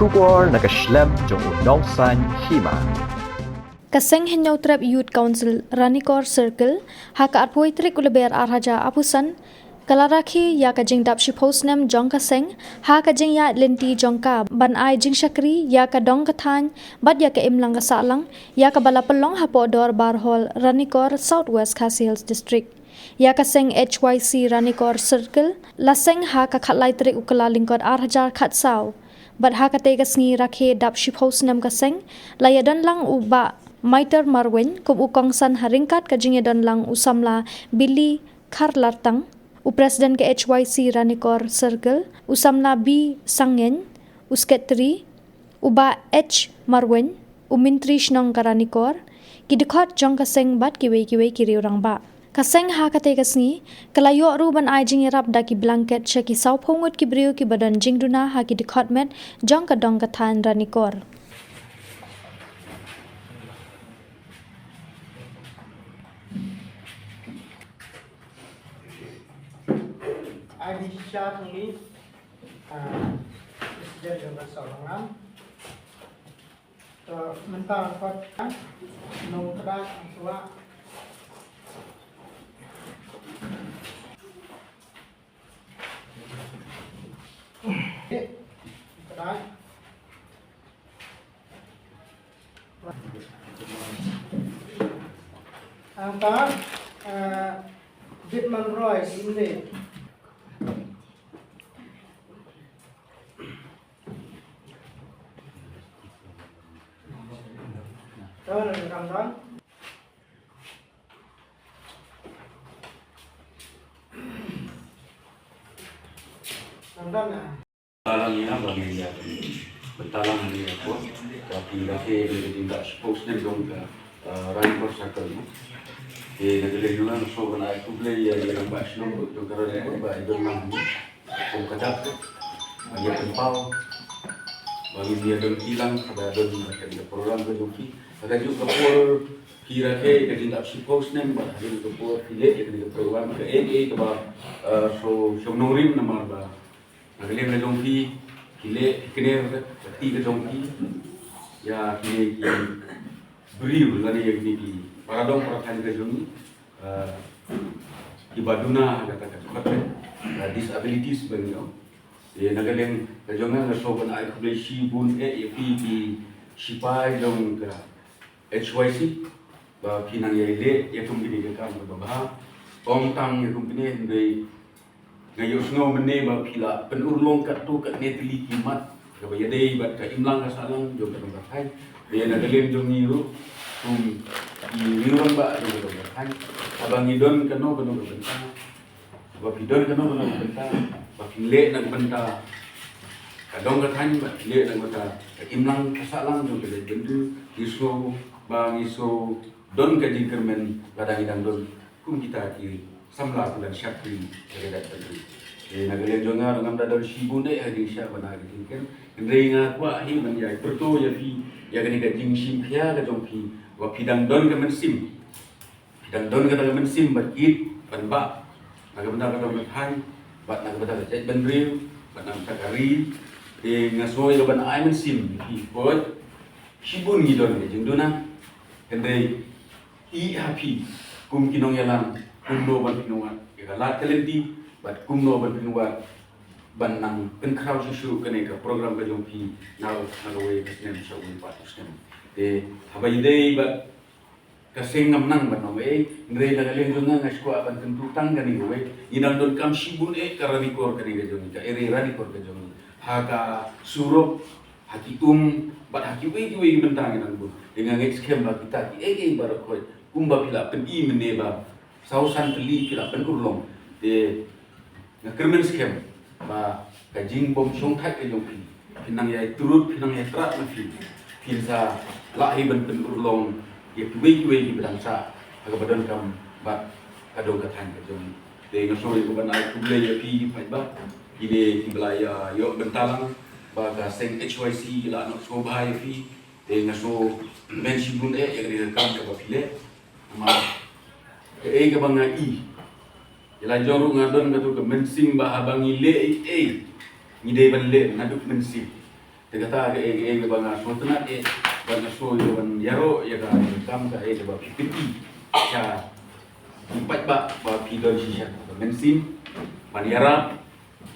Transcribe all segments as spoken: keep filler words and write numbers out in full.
Khubor na ka shlem jong u nongsan hima. Ka seng Hynñiewtrep Youth Council Ranikor Circle, ha ka arphew tarik u Lber ar hajar arphew san, ka la rakhe ïa ka jingdap shiphew snem jong ka seng, ha ka jingïaid lynti jong ka ban ai jingshakri ïa ka dong ka thaiñ bad ïa ka imlang ka sahlang, ïa kaba la pynlong hapoh Dorbar Hall, Ranikor, South West Khasi Hills District. Ïa ka seng H Y C Ranikor Circle la seng ha ka khatlai tarik u Kyllalyngkot ar hajar khatsaw. Bad ha katei ka sngi rakhe dap shiphew snem ka seng, la ïadon lang u Bah Maiter Marwein kum u kongsan ha ryngkat ka jingïadon lang u samla Billy Kharlartang, u president ka H Y C Ranikor Circle, u samla B Sangngeiñ, u sekretari, u Bah H Marwein, u myntri shnong ka Ranikor, ki dkhot jong ka seng bad kiwei kiwei ki riew rangbah. Ka seng ha katei ka sngi ka la ïoh ruh ban ai jingïarap da ki blanket sha ki sawphew ngut ki briew kiba don jingduna ha ki dkhot met jong ka dong ka thaiñ Ranikor. Ai di sha tang ni, ah, President jong ka Sawdong Ram. To mynta kot, ah, nong kdai nong suwa. Kdai. Angka, eh, bit man roi sini. Tuan, tuan, tuan. Tuan, tuan, ah. Bynta lang ïa ba ngin ïa, bynta lang ïa ko ba phi la khe ïa ka jingdap shiphew snem jong ka, eh, Ranikor Circle mo. Te na ka liang jong nga nga sngewbha ban ai khublei ïa i rangbah shnong jong ka Ranikor ba i don lang kum ka dak ban ïa pynpaw ba ngin ïa don ki lang kaba don ka program ka jong phi. Ka juh ka por phi rakhe ïa ka jingdap shiphew snem ba ha ka juh ka por phi leh ïa ka program kaei kaei kaba, eh, shu shong nongrim namar ba na ka liang ka jong phi, ki leh, ki kner ka kti ka jong phi ïa kine ki briew lane ïa kine ki para dong para thaiñ ka jong ngi, eh, kiba duna ha kata ka jingkhot, eh, disabilities ba ngi ong. Te na ka liang ka jong nga nga sngewbha ban ai khublei shibun eh ïa phi ki shipai jong ka H Y C, ba phi nang ïai leh ïa kum kine ki kam kaba bha. Ym tang ïa kum kine hynrei nga ïohsngew mynne ba phi la pynurlong katto katne tylli ki mat kaba ïadei bad ka imlang ka sahlang jong ka dong ka thaiñ. Te na ka liang jong ngi ruh kum ki riew rangbah jong ka dong ka thaiñ, haba ngi don kano kano ka bynta, ba phi don kano kano ka bynta ba phi leh na ka bynta ka dong ka thaiñ, ba phi leh na ka bynta ka imlang ka sahlang jong ka jaitbynriew, ngi sngew ba ngi sngew don ka jingkyrmen lada ngi dang don kum kita ki samla kiban shakri ïa ka jaitbynriew. Te na ka liang jong nga ruh ngam da don shibun eh ha ka jingshah ban ai ka jingkyrmen, hynrei nga kwah hi ban ïai pyrto ïa phi ïa kane ka jingshim khia ka jong phi ba phi dang don ka mynsiem. Dang don kata ka mynsiem ban ïeit ban bah na ka bynta ka dong ka thaiñ bad na ka bynta ka jaitbynriew bad na ka bynta ka ri. Te nga sngew ïa ka ban ai mynsiem ïa phi, hooid shibun ngi don ka jingduna, hynrei ïeit ha phi kum ki nongïalam kumno ban pynwad ïa ka lad ka lynti bad kumno ban pynwad ban nang pynkhraw shuh shuh kane ka program ka jong phi na, na kawei ka snem sha kawei pat u snem. Te haba ïadei bad ka seng ngam nang ban ong ei, hynrei na ka liang jong nga nga shu kwah ban kyntu tang kane kawei. Ngi dang donkam shibun eh ka Ranikor kane ka jong ngi, ka area Ranikor ka jong ngi. Ha ka surok, ha ki um bad ha kiwei kiwei ki bynta ngi dang bun. Te nga ngeit skhem ba kita kiei kiei baroh khoit kumba phi la pyni mynne ba saw san tylli phi la pynurlong. Te nga kyrmen skhem ba ka jingbym shongthait ka jong phi, phin nang ïai trud, phin nang ïai trad na phi, phin sa lah hi ban pynurlong ïa kiwei kiwei kiba dang sah ha kaba donkam bad ka dong ka thaiñ ka jong ngi. Te nga sngew ïa ka ban ai khublei ïa phi paidbah, kine kiba la ïa ïoh bynta lang ba ka seng H Y C la noh sngewbha ïa phi. Te nga sngewmen shibun eh ïa kane ka kam kaba phi leh. Namar kaei kaba nga i, ïa la jong ruh nga don kato ka mynsiem ba haba ngi leh ei ei ngi dei ban leh naduh mynsiem. Te kata ka ei ka ei ba nga sngewtynnat eh, ba nga sngew ïa ban ïaroh ïa ka kam ka ei kaba phi kynti sha ki paidbah ba phi don shisha ka mynsiem ban ïarap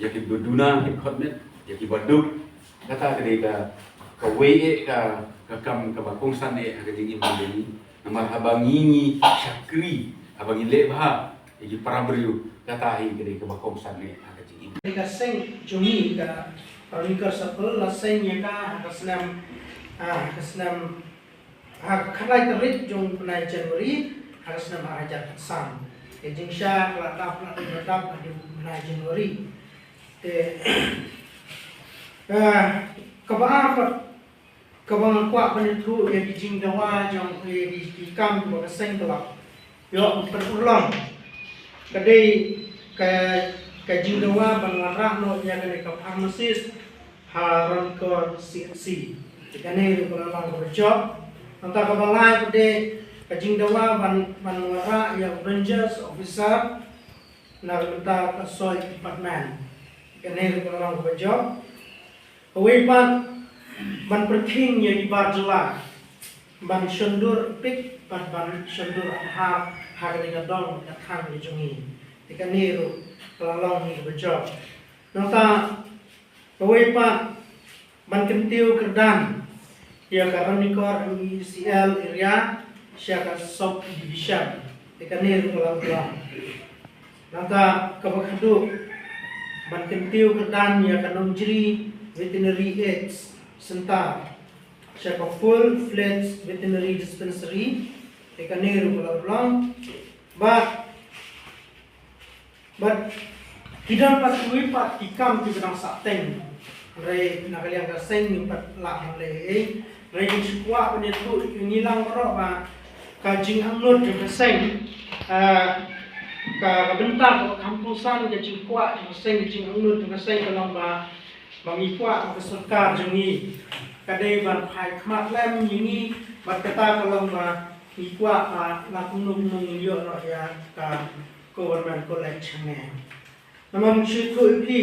ïa ki ba duna, ki khot met, ïa ki ba duk. Kata ka dei ka kawei eh ka ka kam kaba kongsan eh ha ka jingim ka jong ngi. Namar haba ngi ngi shakri, haba ngi leh bha ïa ki para briew, kata hi ka dei kaba kongsan eh ha ka jingim. Ka seng jong ngi ka Ranikor Circle la seng ïa ka ha ka snem, ah, ha ka snem, ha ka khatlai tarik jong u bnai January ha ka snem ar hajar khatsan. Ka jingshisha ka la dap, la dap ha u bnai January. Te, ah, kaba ar pat kaba nga kwah ban ïathuh ïa ki jingdawa jong, ïa ki, ki kam kiba ka seng ka la ïoh ban pynurlong. Ka dei ka, ka jingdawa ban wanrah noh ïa kane ka pharmacist ha Ranikor C H C. Kane ruh ka la long kaba jop. Nangta kaba lai pat de ka jingdawa ban, ban wanrah ïa u Rangers officer na ka bynta ka Soil Department. Kane ruh ka la long kaba jop. Kawei pat ban pyrkhing ïa ki bar jylla ban shondur pik bad ban shondur arhar ha kane ka dong ka thaiñ ka jong ngi. Te kane ruh ka la long hi kaba jop. Nangta kawei pat ban kyntiew kyrdan ïa ka Ranikor M E C L area sha ka sub division. Te kane ruh ka la long. Nangta kaba khadduh ban kyntiew kyrdan ïa ka Nongjri Veterinary Aids Center sha ka full fledged veterinary dispensary. Te kane ruh ka la long. Bad, bad ki don pat kiwei pat ki kam kiba dang sah teng. Hynrei na ka liang ka seng ngim pat lah ban leh ei. Hynrei ngi shu kwah ban ïathuh ïa ngi lang baroh ba ka jingangnud jong ka seng, ah, ka, ka bynta kaba kham kongsan ka jingkwah jong ka seng, ka jingangnud jong ka seng ka long ba, ba ngi kwah ba ka sorkar jong ngi ka dei ban phai khmat lem ïa ngi, bad kata ka long ba ngi kwah ba la kumno kumno ngin ïoh noh ïa ka government college hangne. Namar ngi shu ïathuh ïa phi,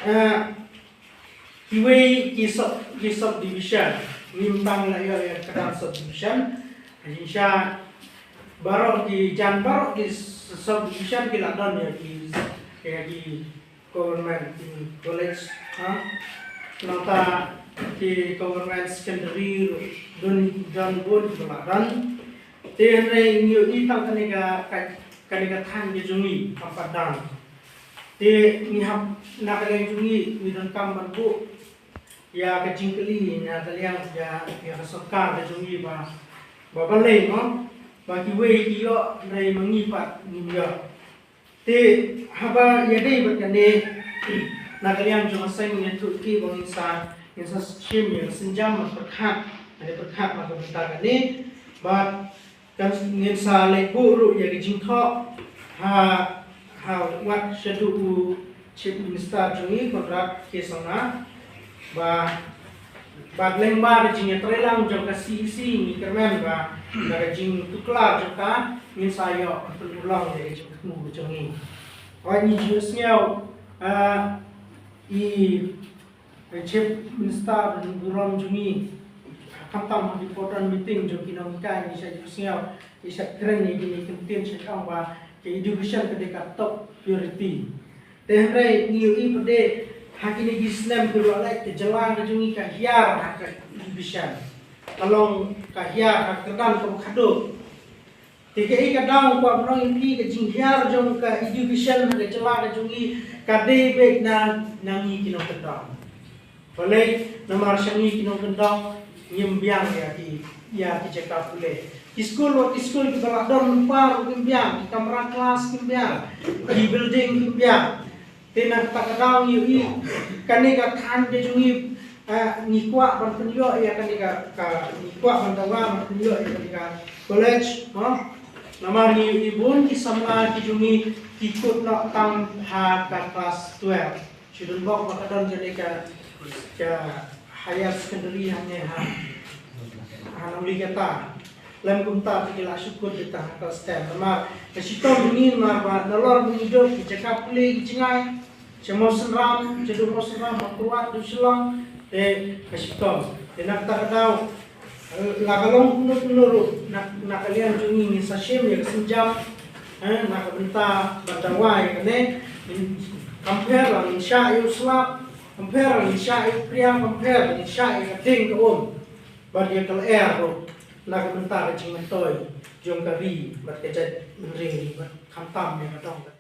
eh, kiwei ki sub, ki sub division, ngim tang la ïoh ïa ka dang sub division. Jingshisha baroh ki, jan baroh ki sub division ki la don ïa ki, ïa ki government ki college, ha. Nangta ki government secondary ruh don, don bun ki la don. Te hynrei ngi ïohi tang kane ka, ka, kane ka thaiñ ka jong ngi kam pat don. Te ngi hap na ka liang jong ngi ngi donkam ban buh ïa ka jingkylli na ka liang ïa, ïa ka sorkar ka jong ngi ba, ba balei mo ba kiwei ki ïoh hynrei ma ngi pat ngim ïoh. Te haba ïadei bad kane, na ka liang jong ka seng ngi ïathuh ïa phi ba ngin sa, ngin sa shim ïa ka sienjam ban pyrkhat, ban pyrkhat na ka bynta kane, bad kan ngin sa leit buh ruh ïa ka jingthoh ha, ha wat shaduh u Chief Minister jong ngi Conrad K Sangma. Ba, bad lyngba ka jingïatreilang jong ka C E C ngi kyrmen ba da ka jingtuklar jong ka ngin sa ïoh pynurlong ïa ka jingthmu ka jong ngi. Hooid ngi ju sngew, ah, i, i Chief Minister burom jong ngi, khamtam ha ki important meeting jong ki nonghikai ngi sa ju sngew, i sa kren ïa kine ki ktien sha ka ong ba ka education ka dei ka top priority. Te hynrei ngi ïohi pat de ha kine ki snem ki la leit ka jylla ka jong ngi ka hiar ha ka education. Ka long ka hiar ha ka kyrdan kaba khadduh. Te kaei ka daw kwah ban ong ïa phi, ka jinghiar jong ka education ha ka jylla ka jong ngi ka dei beit na, na ngi ki nongkyndong. Balei? Namar sha ngi ki nongkyndong ngim biang ïa ki, ïa ki jaka pule. Ki skul, wat ki skul kiba la don lypa ruh kim biang, ki kamra klas kim biang, ki building kim biang. Te na kata ka daw ngi ïohi kane ka thaiñ ka jong ngi, eh, ngi kwah ban pynïoh ïa kane ka, ka, ngi kwah ban dawa ban pynïoh ïa kane ka college, no? Namar ngi ïohi bun ki samla ki jong ngi ki kut noh tang ha ka klas twelve. Shu don bok ba ka don kane ka, ka higher secondary hangne ha, ha Nongli kata. Lem kumta te ki la shu kut kita ha klas ten. Namar ka shitom jong ngi namar ba nalor ba ngi duk ki jaka pule ki jngai. Sha Mawsynram, sha duk Mawsynram, Mawkyrwat, duk Shillong. Te ka shitom. Te na kata ka daw, eh, la ka long kumno kumno ruh, na, na ka liang jong ngi ngin sa shim ïa ka sienjam, eh, na ka bynta ban dawa ïa kane, ngin, kam pher la ngin shah ïa u slap, kam pher la ngin shah ïa u phriang, kam pher la ngin shah ïa ka ding ka um. Bad ïa ka lyer ruh, na ka bynta ka jingmyntoi jong ka ri bad ka jaitbynriew, bad khamtam ïa ka dong ka